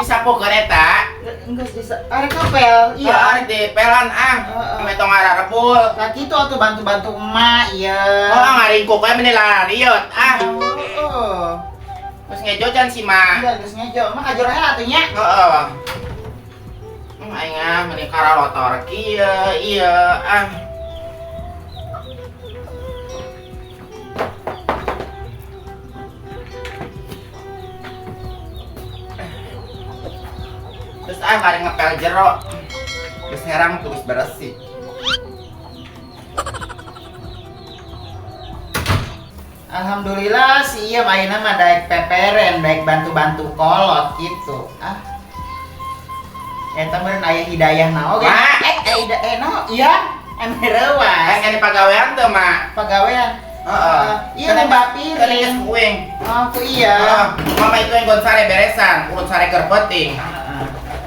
Disapu kereta. Enggak bisa. Arek ngepel, iya. Arek dipelan ah. Ame tong ngararebul. Tah kitu atuh bantu-bantu emak, iya. Oh, ngaringkuk we meni larariot ah. Heeh. Geus ngejo can si mak. Iya, geus ngejo. Mak kajor heula atuh nya. Heeh. Aing ah meni karalotor kieu, ieu ah. Terus ah kari ngepel jero. Terus herang terus bersih. Alhamdulillah sih iya mainnya mah daek peperen, daek bantu-bantu kolot gitu. Ah. Eta meureun aya hidayah na oge. No, iya, emang reuas. Kene pagawean teu, Mak? Pagawean. Heeh. Iya nembak piring. Kuing. Oh, ku iya. Mama itu yang gon sare beresan, urut sare keur peuting.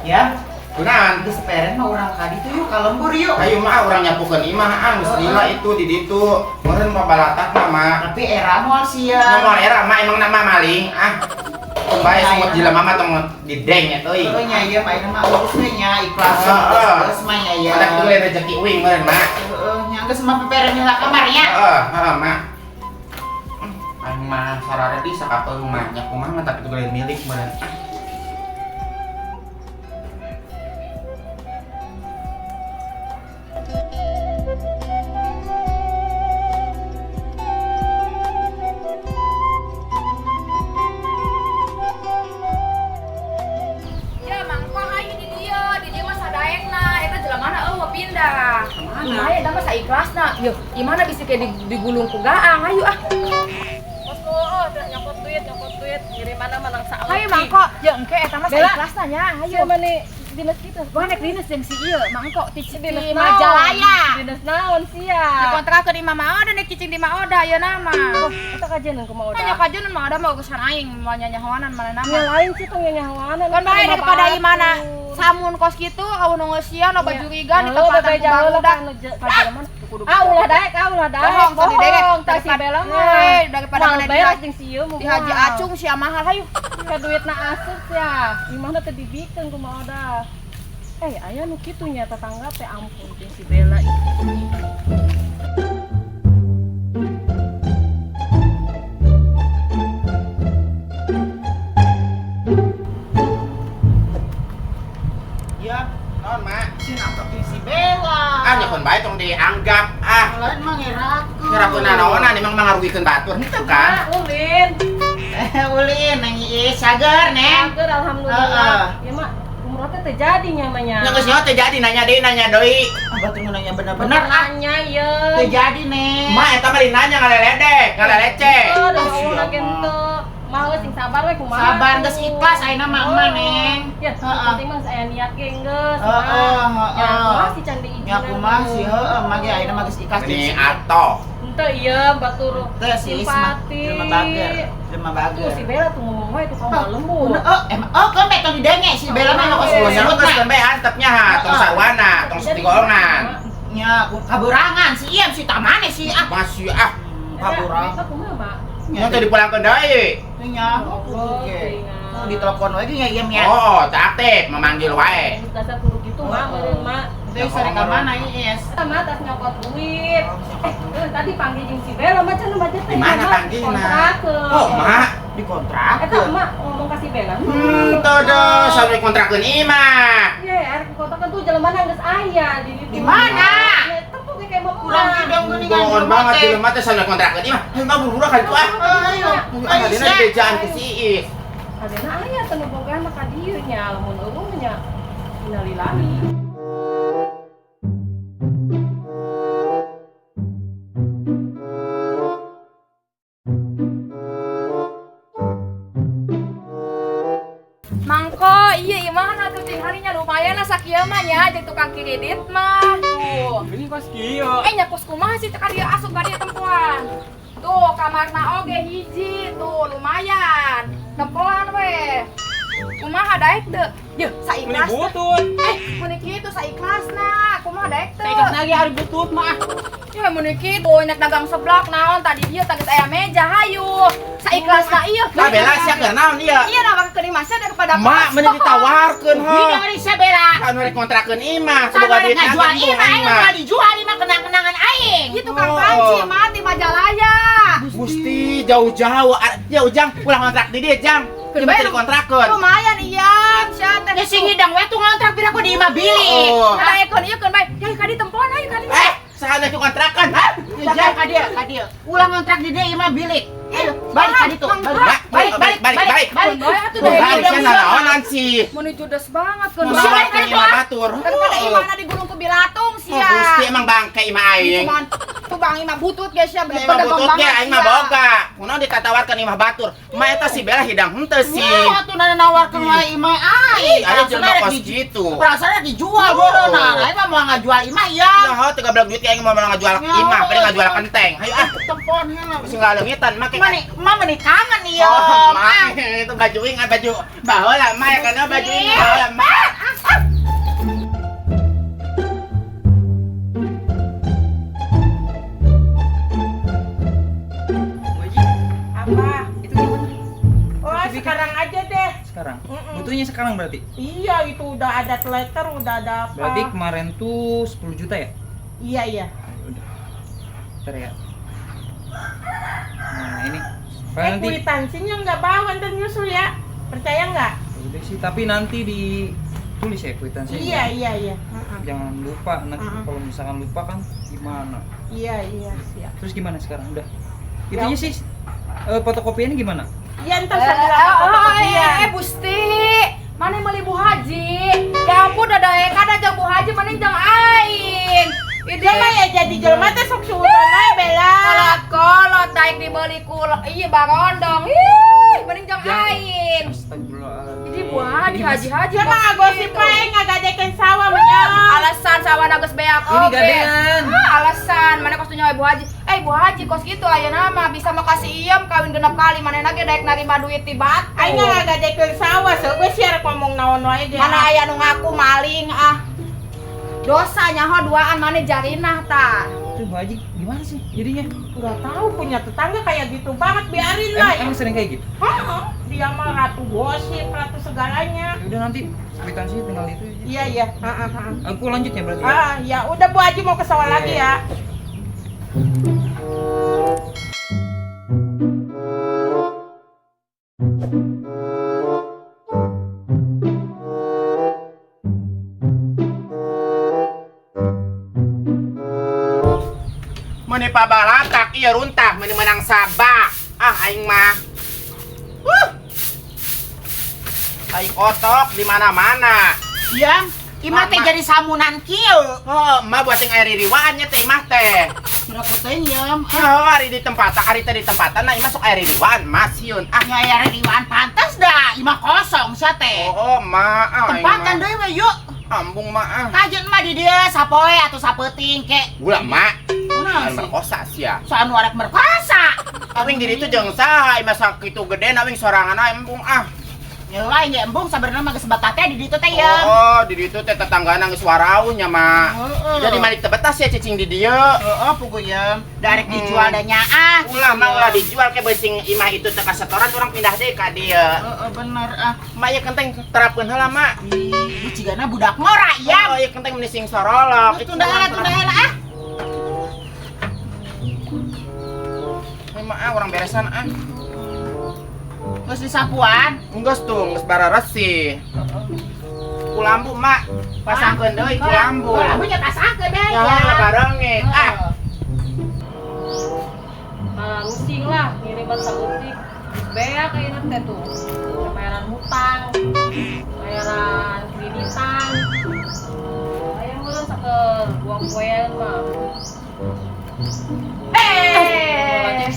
Ya, kunaon geus peren mah urang ka ditu yuk ka lembur yuk. Ayo mah urang nyapukeun imah ah geus lila itu di ditu. Meureun mah balatak mah, Mak. Tapi era moal sia. Moal era mah emang nama maling ah. Tong bae semut jelema mah tong dideng eta euy. Heuh nya ieu mah ayeuna mah urus we nya ikhlas. Geus mah nya ieu. Ada kitu lain rezeki uing meureun, Mak. Heeh, nya geus mah peperen heula kamar nya. Heeh, heeh, Mak. Aing mah sararedi sakapeung mah nya kumaha mah tapi kitu lain milik meureun. Yo, gimana bisa kayak digulung ku gaang? Ayo ah. Bosku, oh, nyokot duit, ngirimanna menang saeutik. Hayu mangko, jeung engke eta mah saikhlasna nya. Hayu. Mani dinas kitu. Wah, nek dinas jeung si ieu, mangko ti Majalaya. Dinas naon sia? Dikontrakeun di Mama Oda nek cicing di Ma Oda ayeuna mah. Oh, eta kajeun ku Ma Oda. Nya kajeun Ma Oda mah urusan aing moal nyanyahoanan manehna mah. Nya lain sih tong nyanyahoanan. Kan bae daripada imana samun kos kitu aweun nu ngeusian loba jurigan di tempatan ku barudak. Ah ulah daek, ah ulah daek. Bohong, tah si Bella mah. Daripada mana di Haji Acung sia mahal hayu. Ka duitna asup ya. Imahna teh dibikeun ku Ma Oda. Aya nu kitu nya tetangga teh ampun jeung si Bella. Ya, naon, Mak? Si nangkepin si Bella. Ah, nyokon bae tong dianggap ah. Lain mah ngerakeun. Ngerakeun nanaonan emang mah ngarugikeun batur henteu kan? Ulin. Ulin nang ieu sagar, Neng. Sagar alhamdulillah. Ya, Mak, umroh teh teu jadi nya mah nya. Nya geus nyaho teu jadi nanya deui nanya deui. Ah, batur nanya bener-bener ah. Nanya ieu. Teu jadi, Neng. Mak eta mah dinanya ngaleledek, ngalelecek. Heuh, da Allah ge henteu. Mah we sing sabar we kumaha. Sabar geus ikhlas ayeuna mah emak, Neng. Ya, penting mah aya niat ge geus. Heeh, heeh. Ya kumaha si can diizinan. Ya kumaha sih heueuh mah ge ayeuna mah geus ikhlas. Ini atoh. Henteu ieu batur teh si Isma jelema bager, jelema bager. Tuh si Bella tuh ngomong wae tuh kamu lembut. Heeh, oh keun tong didenge si Bella mah kos geus keun bae antepnya ha, tong sawana, tong digolongan. Nya kaberangan si ieu si tamane si ah. Masih ah. Hampura. Eta kumaha, Mak? Nya teh dipulangkeun deui. Teu nyaho kudu ge. Oh, ditelepon we ge nya ieu nya. Oh, teu aktif memanggil wae. Dasar kudu kitu, Mak, meureun, Mak. Teh sare ka mana ieu? Eta mah tas nyokot duit. Tadi panggil jeung si Bella mah cenah mah teh. Di mana panggilna? Kontrakeun. Oh, Mak. Dikontrak. Eta emak ngomong ka si Bella. Teu deh, sampe kontrakeun imah. Iya, arek kontrakeun tuh jelema geus aya di ditu. Di mana? Ya, tepuk ge kayak mau Kurang hidung geuningan Bohongan banget jelema teh sampe kontrakeun imah. Hayu mah buru-buru ka ditu ah. Ayo. Ayo dina dibejaan ku si Is. Adena aya teu nu boga mah ka dieu nya, lamun eueuh nya. Innalillahi. Mangko, iya imah atuh ting harinya lumayan lah sakieu mah nya jeung tukang kredit mah. Tuh. Ini kos kieu. Nya kos kumaha sih teh ka dieu asup ka dieu tempoan. Tuh kamarna oge hiji tuh lumayan. Tempoan we. Kumaha daek teu? Yeuh, saikhlas. Meni butut. Meni kitu saikhlasna. Kumaha daek teu? Saikhlasna ge ari butut mah. Ya meni kitu banyak dagang seblak naon tadi dieu tadi aya meja hayu. Saikhlasna ieu. Lah Bella sia keur naon ieu? Iya nah make keuni masya daripada Mak meni ditawarkeun heuh. Hidung ari sia Bella. Anu rek kontrakeun imah, Saboga saboga duit ngajual imah, aing mah dijual imah kenang-kenangan aing. Ieu tukang panci mah di Majalaya. Gusti jauh-jauh. Ya Ujang ulah kontrak di dieu, Jang. Ieu mah teu dikontrakeun. Lumayan iya, sia teh. Ya sing hidang we tuh ngontrak pira ku di imah bilik. Oh. Daekeun ieu keun bae. Ya ka dieu tempoan ayo ka dieu. Saha nu kontrakan? Hah? Jang ka dieu, ka dieu. Ulah ngontrak di dieu imah bilik. Ayo, balik ka ditu. Balik, balik, balik, balik, balik. Bae atuh Balik daekeun. sia nanaonan sih. Meni judes banget keun Mau bae. nawarkeun imah batur. Daripada imahna digulung ku bilatung Oh, sia. Gusti emang bangke imah aing. Cuman tuh bang imah butut guys ya, Imah butut ge aing mah boga. Kunaon ditatawarkeun imah batur. Ma eta si Bella hidang henteu sih. Nya atuh nawarkeun wae imah aing. Aya jelema kos kitu. Perasaan dijual bodoh nah, aing mah moal ngajual imah ya. Nah, teu gablek duit aing mah moal ngajual imah, bari ngajual kenteng. Hayu ah, Tempon heula. sing laleungitan make. Mah meni kangen ieu. Oh, ma, itu baju ingat baju baheula ma ya kana baju ingat baheula ma. Apa? Itu gimana? Oh, sekarang aja deh. Sekarang. Butuhnya sekarang berarti? Iya, itu udah ada letter, udah ada apa. Berarti kemarin tuh 10 juta ya? Iya, iya. Udah. Bentar ya. Nah, ini. Nanti Kuitansinya nggak bawa, ntar nyusul ya. Percaya nggak? Udah sih, tapi nanti ditulis ya kuitansinya. Iya, iya, iya. Jangan lupa nanti kalau misalkan lupa kan gimana? Iya, iya, siap. Terus gimana sekarang? Udah. Itunya sih fotokopiannya gimana? Iya, ntar saya bilang fotokopian. Gusti, mana meuli Bu Haji? Ya ampun, ada kada jeung Bu Haji mana jeung aing. Dia mah ya jadi jelema teh sok suudzon ae Bella. Kolot-kolot daek dibeli ku ieu barondong. Ih, mending jeung aing. Astagfirullahaladzim. Jadi Bu Haji, haji-haji. Dia mah ngagosip wae ngagadekeun sawah mah. Alasan sawah geus beak Ini oge. gadean. Ah, alasan mana kos nyawa Bu Haji. Bu Haji kos kitu ayeuna mah bisa mah kasih iem kawin genep kali manehna ge daek narima duit ti batu. Aing ngagadekeun sawah seueuh sia rek ngomong naon wae dia. Mana aya nu ngaku maling ah. Dosa nyaho duaan mana jarinah ta. Itu Bu Haji gimana sih jadinya? Nggak tahu punya tetangga kayak gitu banget biarin lah. Emang sering kayak gitu? Heeh, dia mah ratu gosip, ratu segalanya. Ya udah nanti kuitansinya tinggal itu aja. Iya, iya. Heeh, heeh. Aku lanjut ya berarti ya? Ah, ya udah Bu Haji mau ke sawah Iya, lagi iya. ya. Meni pabalatak ieu runtah meni menang sabak. Ah aing mah. Aing otok di mana-mana. Iya, imah teh jadi samunan kieu. Oh, emak buat yang air ririwaan nya teh imah teh. Kira teh nyem. Oh, hari di tempatan, hari teh di tempatan nah imah sok air ririwaan, masiun. Ah, Nya aya ririwaan pantas dah, imah kosong sia teh. oh, emak ah, Tempatan deui we yuk. Ambung mah ah. Kajeun mah di dieu sapoe atau sapeuting ke. Ulah mak. Kunaon sih? Merkosa sia. Soal nu arek merkosa. Awing diri itu jeung saha imah sakitu gede awing sorangan embung ah. Ya lain ge embung sabenerna mah geus betah teh di ditu teh ya. Oh, di ditu teh tetanggana geus waraun nya mah. Heeh. Jadi malik teu betah sia cicing di dieu. Heeh, puguh ye. Darek dijual da nyaah. Ulah mah ulah dijual ke beucing imah itu teh kasetoran urang pindah deui ka dieu. Heeh, bener ah. Mak ieu kenteng terapkeun heula mak. Ih, cigana budak ngora ya. Oh, ieu kenteng meni sing sorolok. Tunda heula ah. Mak ah urang beresan ah. Geus disapuan. Enggeus tuh, geus bararesih. Kulambu mak, pasangkeun deui kulambu. Kulambu nya pasangkeun deui Ya, ya. barengeun. Ah, Malah rusing lah ngiriman saeutik. Beak ayeuna teh tuh. Bayaran hutang, bayaran kreditan. Aya meureun sakeul buang poean mah. Eh.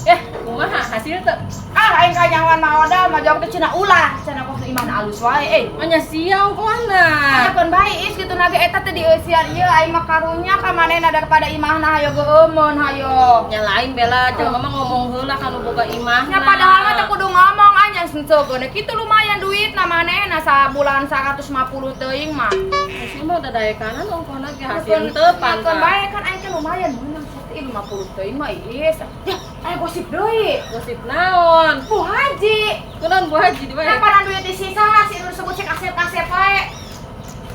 Eh, kumaha hasil teu? Ah, aing kanyahoan mah Oda mah jawab teh cenah ulah, cenah kos imah alus wae eh. Anya siang kuana. Keun bae is kitu nage eta teh dieusian ieu aing mah karunya ka manehna daripada imahna hayo geueumeun hayo. Nya lain Bella, jelema mah ngomong heula ka nu boga imahna. Nya padahal mah teu kudu ngomong ah nya henteu kitu lumayan duitna manehna sabulan 150 teuing mah. Hasil mah udah daekanan ongkohna ge hasil teu Keun pantas. bae kan aing teh lumayan meunang 50 teuing mah is. Ya, aing gosip deui. Gosip naon? Bu Haji. Kunaon Bu Haji di bae? Napanan duit disisa si nu disebut cek kasep-kasep wae.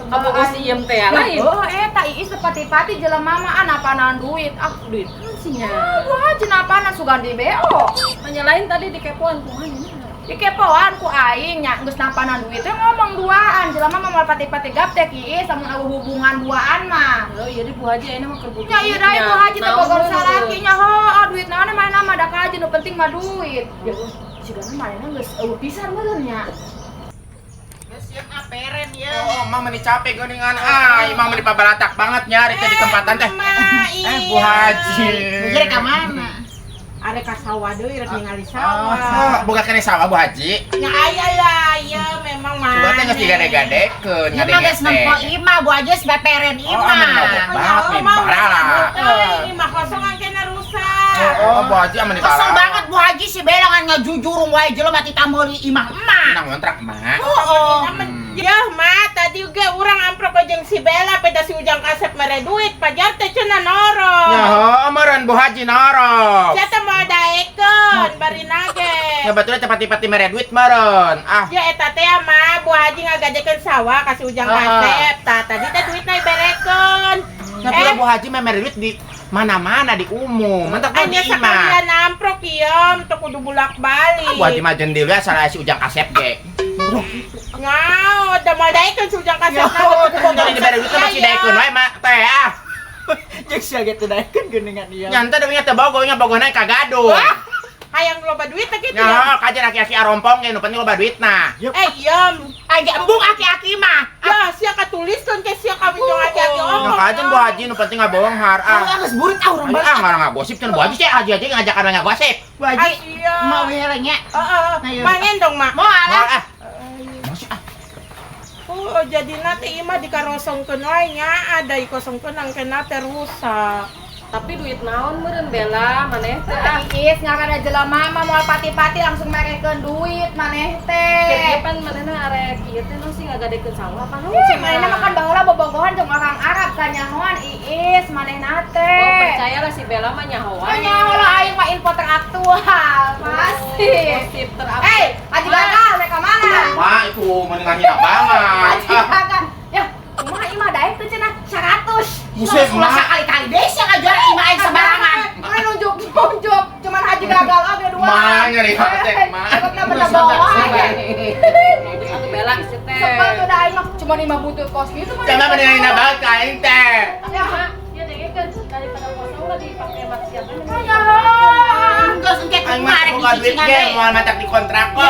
Kamu si iem teh ya lain. Oh, eta Iis teh pati-pati jelema mah ah napanan duit. Ah, Duit kan sih nya. ah, Bu Haji napanan sugan di BO. Hanya lain tadi dikepoan kumaha nya. Dikepoan ku aing nya geus napanan duit teh ngomong duaan. Jelema mah moal pati-pati gaptek Iis lamun eueuh hubungan duaan mah. Oh, jadi Bu Haji ayeuna mah keur butuh. Nya ieu deui Bu Haji teh bogor salaki nya heuh duit naon manehna mah da kaji nu penting mah duit. Ya, sigana manehna geus eueuh pisan meureun nya. Geus sieun aperen ye. Oh, mah meni capek geuningan ah, imah meni pabalatak banget nyari teh di tempatan teh. Eh, Bu Haji. Jadi ka mana? Arek ka sawah deui rek ningali sawah. Oh, boga keneh sawah Bu Haji. Nya aya lah, ieu memang mah. Coba teh geus digade-gadekeun, Ieu mah geus nempo imah, Bu Haji geus beperen Oh, aman imah. mabok banget nih, parah. Ini mah kosong angkena rusak. Oh, Bu Haji aman di Kesel banget Bu Haji si Bella ngan ngajujurung wae jelema ti meuli imah emak. Nang ngontrak, Mak. Oh. Ya, ma, tadi ge urang amprok jeung si Bella peda si Ujang kasep mere duit, pajar teh cenah norok. Ya, meureun Bu Haji norok. Sia teh moal daekeun bari nage. Ya betulnya teh pati-pati mere duit meureun. Ah, Ya eta teh mah Bu Haji ngagadekeun sawah ka si Ujang kasep. Tah tadi teh duitna diberekeun. Nah, pula Bu Haji mah mere duit di mana-mana di umum. Mentak mah di Anya imah. sakalian amprok ieu, teu kudu bolak-balik. Ah, Bu Haji mah jendil we salah si Ujang kasep ge. Ngao, da moal daekeun si Ujang kasep. Jadi dibere duit mah si daekeun wae mah teh ah. Jeung sia ge teu daekeun geuningan ieu. Nyanta deui nya teu bogo nya bogona ka gadung. Hayang loba duit teh kitu ya. Nya kajian aki-aki arompong ge nu penting loba duitna. Eh, iem. Aing ge embung aki-aki mah. Ya, sia katuliskeun ke sia kawin jeung aki-aki Nya omong. kajian Bu Haji nu penting ngabohonghar ah. Ah, geus burit ah urang Ayo, balik. ah ngarang ngagosip cenah Bu Haji sih Haji aja ngajakan ngagosip. Bu Haji, Iya. mau heula nya. Heeh. Ayo. Mangen dong, Mak. Moal Moal ah. ah. Masuk ah. Oh, jadi teh imah dikarosongkeun wae nya, ada dikosongkeun angkena teh rusak. Tapi duit naon meureun Bella maneh teh ah. Iis ngaranna jelema mah moal pati-pati langsung merekeun duit maneh teh. Kieu pan manehna arek ieu teh naon sih ngagadekeun sawah apa naon Ih, cenah. manehna makan baheula bobogohan jeung orang Arab kanyahoan Iis manehna Oh, teh. percayalah si Bella mah nyahoan. Oh nyaho lah aing mah info teraktual pasti. Gosip terupdate. Eh, Haji Gagal rek ka mana? Mak itu mending ngahina banget. Haji Ah, Gagal. Ya, kumaha imah daek teh cenah 100. buset Ulah mak. sakali-kali deui sia ngajuara imah aing sembarangan. Udah nunjuk-nunjuk, cuman Haji Gagal oge dua. Mak, nyeri hati, Mak. Sebabna bener bawa. Atuh Bella si teh. Sebab tuh dah aing mah cuma 5 butir kos gitu mah. Jangan mending ngahina banget ka aing teh. Ya, Ya dengekeun daripada kosong lah dipake maksiat. ya. Geus engke Aing kumaha mah rek boga duit dicicingan ge deui. moal matak dikontrakon.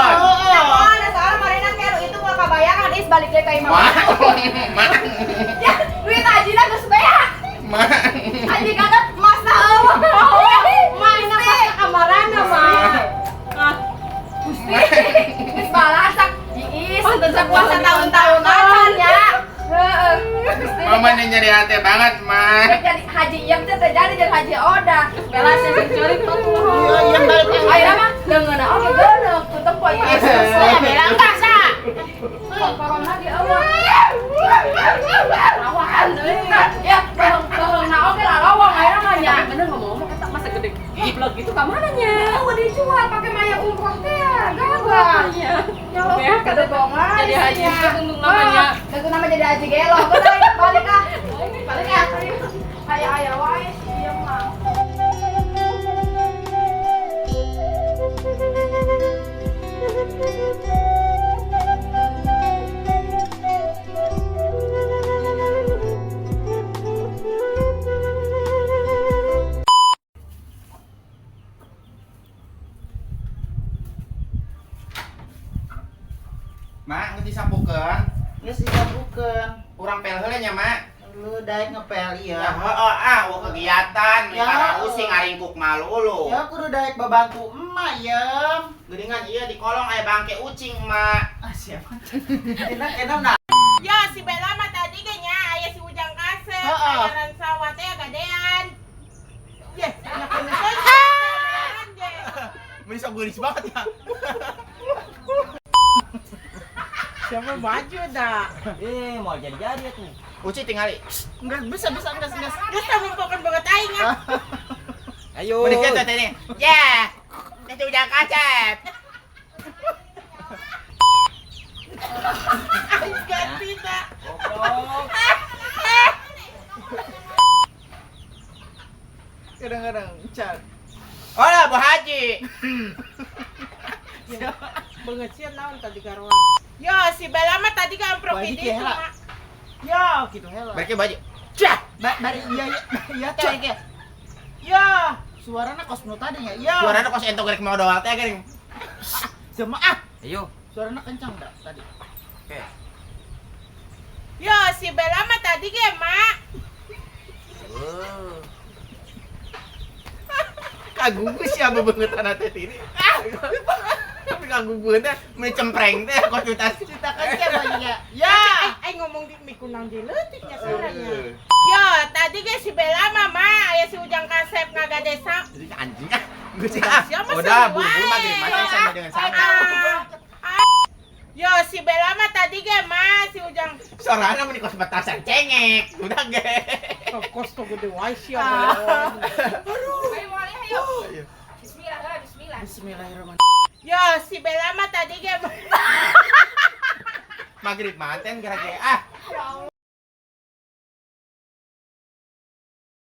Ya, moal soalnya marina kero itu mau kabayaran is balik deui ka imah. Mak. Mak. Ya, duit haji lah geus beak. Mak. Haji gagal mas na eueuh. Mana pas kamarana mah. Ah, Gusti. Geus balasak Iis. Pantesan puasa tahun-tahun acan ya. Heeh. Gusti. Mama nih nyeri hati banget, Mak. Jadi haji iem teh teh jadi jadi haji oda. Bella sih sing ceurik mah tuh. Iya, iya balik. Ayeuna mah leungeunna oge geuneuk tuh tempo ieu. Ya Bella enggak sah. Lowong lagi eueuh. Rawan deui. Ya, beuheung-beuheungna oge lah lowong ayeuna mah nya. Bener ngomong-ngomong eta masa gede geblek gitu ka mana nya? Eueuh dijual pake maya umroh teh. Gabah. Iya. Ya lo kada bohong Jadi haji teh untung namanya. Tentu nama jadi haji gelo. Balik balik ah. Balik ah. Aya aya wae sih ieu mah. Mak, geus disapukeun. Geus disapukeun. Urang pel heula nya, Mak. Lu daek ngepel Ya ieu. heeh ah, eueuh kegiatan, Ya, ya, using ngaringkuk malu lu. Ya kudu daek babantu emak yem. Geuningan ieu di kolong aya bangke ucing, Mak. Ah siapa? Enak enak nah. Ya si Bella mah tadi ge nya aya si Ujang Kasep, Heeh. bayaran sawah teh gadean. Ye, anak ini Meni sok geulis banget ya. Siapa baju dah? Mau jadi-jadi tuh. Uci tingali. Enggak bisa bisa enggak enggak. Geus tah mumpokeun banget aing ah. Ayo. Meni kieu teh nih. Ya. Itu Ujang Kasep. Aing ganti dah. Goblok. Kadang-kadang cat. Hola, Bu Haji. Banget sih naon tadi garuan. Yo, si Bella mah tadi kan amprok Bu Haji di kieu ditu, heula. Mak. Ya, gitu heula. Berarti Bu Haji. Cah. Bari iya iya iya teh ge. Ya, suarana kos nu tadi nya. Ya. Suarana kos ento gerek modal teh geuning. Sama ah. Ayo. Suarana kencang dah tadi. Oke. Yo, si Bella mah tadi ge, Mak. Kagugu sih apa bangetan teh ini. Tapi kagugu teh meni cempreng teh kos tas. Ceritakan siapa ya? Ya. Aing ngomong di mikunang di leutik nya suaranya. Yo, tadi ge si Bella mah, Mak, aya si Ujang Kasep ngagade sa. Jadi anjing ah. Geus ah. Siapa Udah sih, buru-buru wae. maghrib mah sama dengan sama. Ah. Yo, si Bella mah tadi ge, Mak, si Ujang Sorana meni kos betasan cengek. Udah ge. kos tuh gede wae sih. Ayo moal ayo. Bismillah, lah, bismillah. Bismillahirrahmanirrahim. Yo, si Bella mah tadi ge Maghrib manten gara-gara ah.